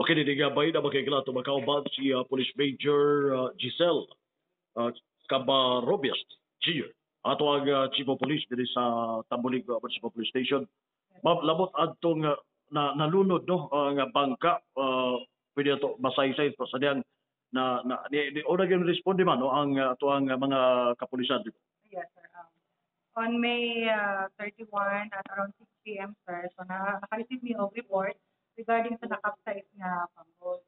Okay, di gabay na makikila ito makauban si Police Major Giselle Cabarobias Jr. Ato ang Chief of Police diri sa Tambulig Municipal Police Station. Ma'am, labot adtong na nalunod, no, ang bangka, pwede ato masaysay pa sa diyang na na ni, ni una gyud responde man, no, ang ato ang mga kapulisan dito. Yes, sir. On May 31 at around 6 p.m., sir, so naka-receive mi og report regarding sa nakapsize nga pangboat.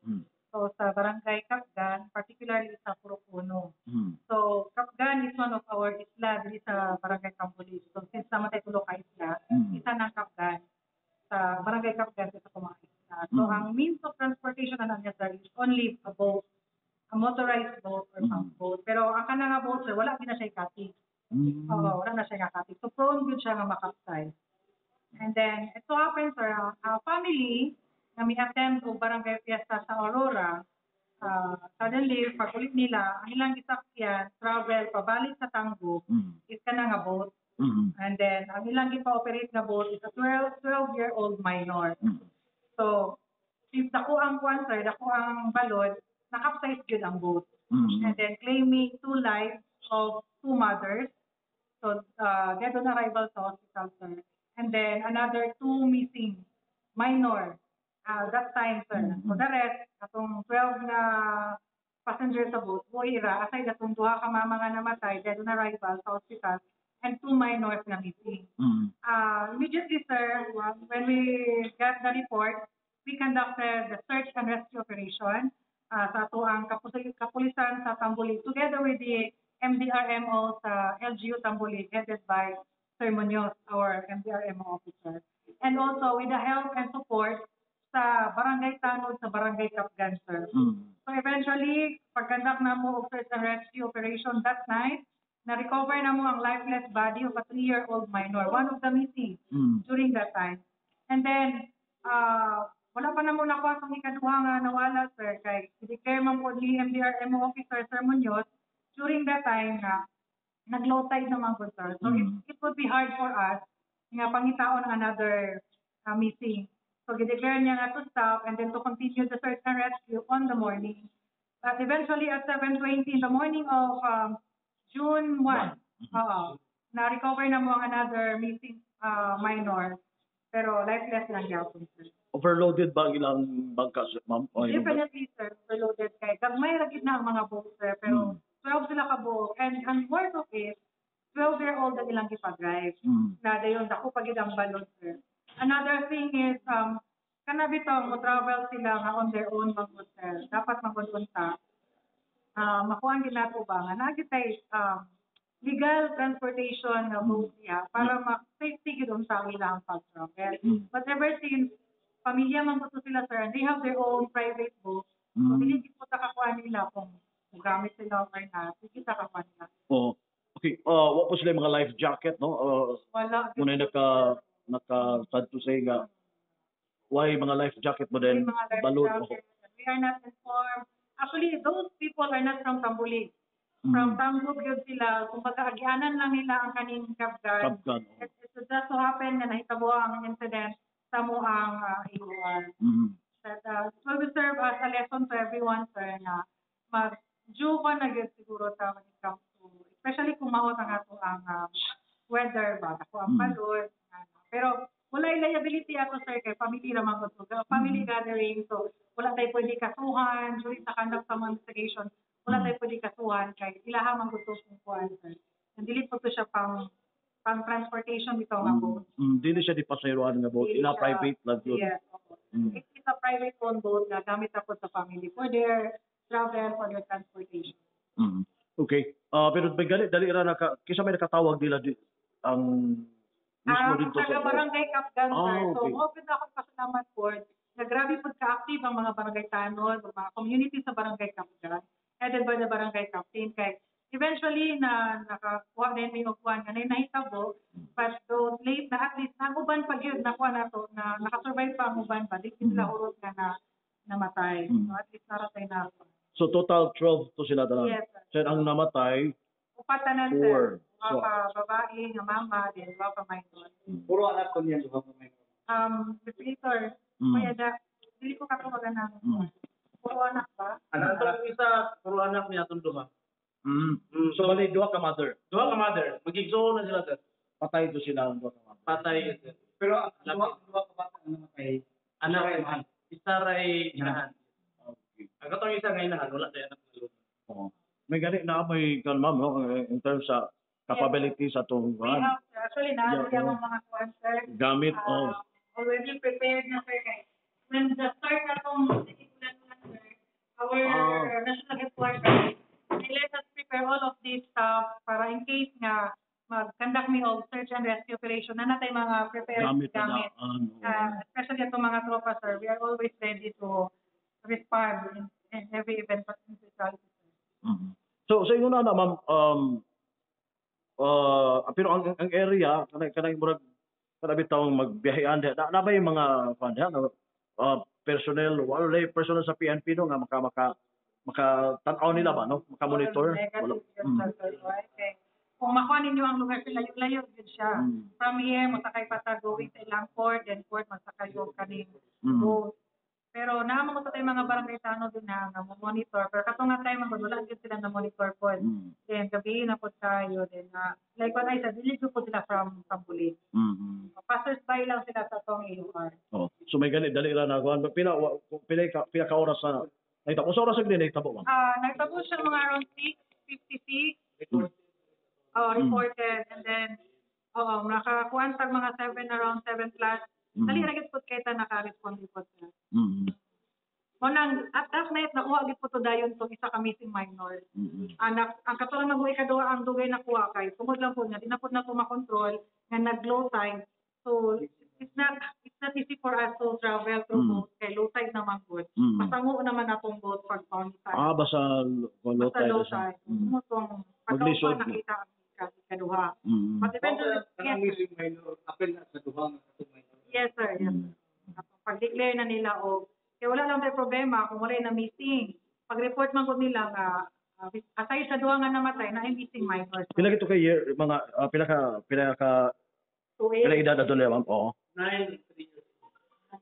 So sa Barangay Kapgan, particularly sa Purok Uno. So Kapgan is one of our isla diri sa Barangay Tambulig. So since naa man tay tulo ka isla, isa ng Kapgan sa Barangay Kapgan sa mga isla. So ang means of transportation na niya, sir, is only a boat, a motorized boat or pump boat. Pero ang kanang nga boat, sir, wala gid na siya katig. Oo, wala na siya katig. So prone gyud siya nga makapsize. And then, it so happens, sir, a family na mi attend og barangay fiesta sa Aurora, suddenly, pag ulit nila, ang ilang gisakyan, travel, pabalik sa Tangub, is kana nga boat. And then, ang ilang gipa-operate nga boat is a 12, 12-year-old minor. So, since dako ang kwan, sir, dako ang balod, nakapsize gyud ang boat. And then, claiming two lives of two mothers. So, dead on arrival sa hospital, sir. And then, another two missing minor that time, sir. So, the rest, atong 12 na passenger sa boat, buhi ra, aside atong duha ka mama nga namatay, dead on arrival sa hospital, and two minors na missing. Immediately, sir, when we got the report, we conducted the search and rescue operation sa ato ang kapulisan sa Tambulig together with the MDRMO sa LGU Tambulig headed by Sir Munoz, our MDRMO officer. And also with the help and support sa Barangay Tanod, sa Barangay Kapgan, sir. So eventually, pag-conduct namo og search and rescue operation that night, na-recover namo ang lifeless body of a 3-year-old minor, one of the missing during that time. And then, wala pa namo nakuha ang ikaduha nga nawala, sir, kay i-declare man po ni MDRMO officer Sir Munoz during that time na nag-low tide naman po, sir. So it would be hard for us nga pangitaon ang another missing. So gi-declare niya nga to stop and then to continue the search and rescue on the morning. But eventually at 7:20 in the morning of June 1, oo, na-recover namo ang another missing minor. Pero lifeless lang gyapon, sir. Overloaded ba ang ilang bangka, sir, ma'am? O, ilang Definitely, sir, overloaded kay gagmay ra gid na ang mga boat, sir, pero 12 sila ka buok and ang worst of it, 12-year-old ang ilang gipa-drive. Na dayon dako pa gid ang balod, sir. Another thing is kana bitaw mo travel sila nga on their own man gud, sir. Dapat man gud unta makuha gid nato ba nga naa tay legal transportation nga boat diha para ma-safety gid unta ang ilang pag-travel. But ever since pamilya man po to sila, sir, and they have their own private boat. So dili gid po ta kakuha nila kung gamit sila or not. Dili ta kakuha nila. Oh. Okay, wa po sila mga life jacket, no? Wala. Muna naka sad to say nga why mga life jacket mo May then mga life balod. Jacket. We are not informed. Actually, those people are not from Tambulig. From Tangub yun sila. Kumbaga, agianan lang nila ang kaning Kapgan. Kapgan. Oh. It just so happen na nahitabo ang incident sa mo ang AOR. That it will serve as a lesson to everyone, sir, na mag due ka na gyud siguro ta when it comes to, especially kung mao ang ato ang weather ba, ako ang balod, ano. Pero wala liability ato, sir, kay family ra man gud to. Family gathering, so wala tayo pwede kasuhan during sa conduct sa mga investigation. Wala tayo pwede kasuhan kay ilaha man gud to kung kuan, sir. And dili po to siya pang transportation bitaw nga boat. Dili siya di pasayroan nga boat. Dili Ila siya. Private lang yun. Yes, opo. It's a private owned boat na gamit ako sa family for their travel, for their transportation. Okay. Pero may gali dali ra naka kisa may nakatawag nila di, ang mismo Ang dito sa taga Barangay Kapgan, sir. Ah, So, okay. open ako pasalamat po na grabe po ka-active ang mga barangay tanod, ang mga community sa Barangay Kapgan, headed by the barangay captain. Kay eventually, na nakakuha din may upuan nga na nahitabo, but though late na, at least, ang uban pa gyud nakuha na to, na nakasurvive pa ang uban pa, di sila hurot nga na namatay. So, at least naratay na ako. So total 12 to sila tanan. Yes, sir. So ang namatay Upat tanan, sir. four. Duha So ka babae nga mama, then duha ka minor. Puro anak ko niyan, duha ka may. Investigator, kuya da, Dili ko katawagan ng puro anak ba? Anak ang isa, puro anak niya atong duha. So bali duha ka mother. Duha ka mother, magigsuon na sila, sir. Patay do sila ang duha ka mother. Patay, sir. Pero ang duha ka bata ang namatay? Anak ray man. Isa ray inahan. Okay. Ang katong isa nga inahan, wala tay anak na lupa. Oo. May gani na may kan, ma'am, no, in terms sa capability sa atong We kuan have, sir. Actually, naa ang mga kuan, sir. Gamit oh. Already prepared na, sir. Kay when the start na tong ulan-ulan, sir, our national headquarters, they let us prepare all of this stuff para in case nga mag-conduct mi og search and rescue operation na natay mga prepared Gamit na gamit. daan. Oo. Especially atong mga tropa, sir, we are always ready to respond in every event but in sir. So sa ingon na, ma'am, pero ang area kanang kanang murag kana bitawng magbiyahean diha na, na ba yung mga kuan diha no? Personnel, wala personnel sa PNP no nga maka maka maka tan-aw nila ba, no, maka monitor? Wala. Negative yun, sir, sir. Okay. Kung makuha ninyo ang lugar sa layo-layo, yun siya. From here, mosakay pa ta going sa ilang port, then port, masakay yung kaning boat. Pero naamo ko sa tayo mga barangay tanod din na nga mo monitor. Pero kato nga time, ang wala gyud sila na monitor po. Then gabi na po tayo. Then like what I said, dili gyud po sila from Bulig. Passers by lang sila sa atong AOR. Oh. So may gani dali ra na kuan pila pila ka pila ka oras na nahitabo? Sa oras sa gani nahitabo, ma'am? Ah, nagtabo siya mga around 6:56. Oh, reported. And then, oo, nakakuan tag mga 7, around 7 plus. Dali ra gid pud kay ta naka-respond po, sir. Mo nang at that night nakuha gid po to dayon tong isa ka missing minor. Anak, ang katulad ng buhay kaduha ang dugay nakuha kay tungod lang po niya di na po na to makontrol nga nag low tide. So it's not easy for us to travel through boat kay low tide naman gud. Masango naman atong boat pag tide. Ah, basta low Basta tide low siya. tide. Mo tong Maglisod, pagkaupa no? nakita ang ikaduha. But eventually, yes, Kanang missing minor, apil na sa duha nga katong minor? Yes, sir. Yes, sir. Pag-declare na nila o kaya wala lang tayo problema kung wala na missing. Pag-report man gud nila nga aside sa duha nga namatay na missing minor. So, Pila gito kay year mga pila ka so pila edad adto nila, ma'am? Oo. 9, 3 years.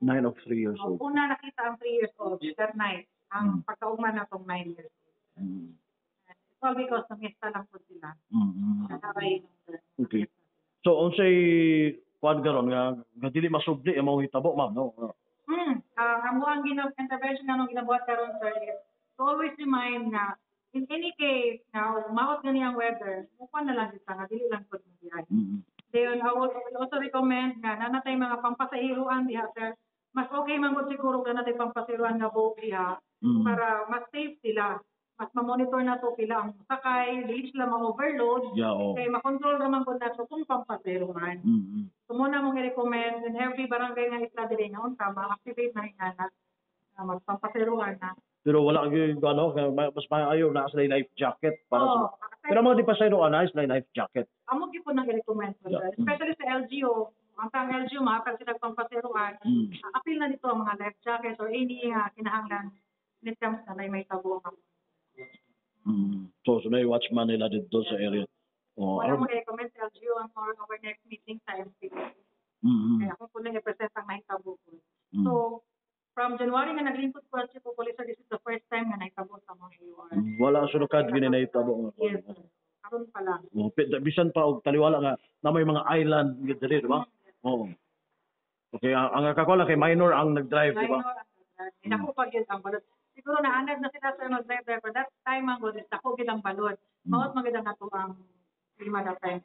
9 of 3 years old. Una nakita ang 3 years old that night. Ang pagkaugma na tong 9 years old. And it's all because namiesta lang po sila. Nakabay nung Okay. So unsay kuan karon nga dili masubli ang mga hitabo, ma'am, no? Ang ang intervention nga nung ginabuhat karon, sir, is to always remind na in any case na maot gani ang weather, mukuan na lang kita nga dili lang pud mo biyahe. Then I would also recommend nga naa natay mga pampasahiruan diha, sir. Mas okay man gud siguro nga natay pampasahiruan nga boat diha para mas safe sila. Mas ma-monitor na to pila ang sakay, dili sila ma-overload. Yeah, oh. Kay makontrol raman gud nato kung pampasahiruan. So muna mong i-recommend in every barangay nga isla diri nga unta ma-activate na ingana na magpampasahiruan na. Pero wala gyud ano, mas maayo na sila life jacket para Oo. sa Pero mga di pa sa ana sila life jacket. Amo gyud po nang i-recommend ko, sir. Especially sa LGU, ang tang LGU mahapel sila pampasahiruan. Apil na dito ang mga life jacket or any kinahanglan when it comes na may tabo ang So may watchman nila dito sa area. Oh, Wala mo i-recommend sa LGU ang our next meeting sa MP. Kaya kung po nang i-present ang nahitabo ko. So, from January nga naglingkod ko as Chief of Police, sir, this is the first time nga nahitabo sa mga AOR. Wala sulokad gini nahitabo. Yes, sir. Karon pa lang. Oh, bisan pa og taliwala nga na may mga island nga diri, di ba? Oo. Okay, ang kako lang kay minor ang nag-drive, di ba? Minor ang nag-drive. Dako pa gyud ang balod. Siguro naanad na sila sa mag-drive driver. That time ang good is dako gyud ang balod. Maot man gyud ang ato ang lima that time.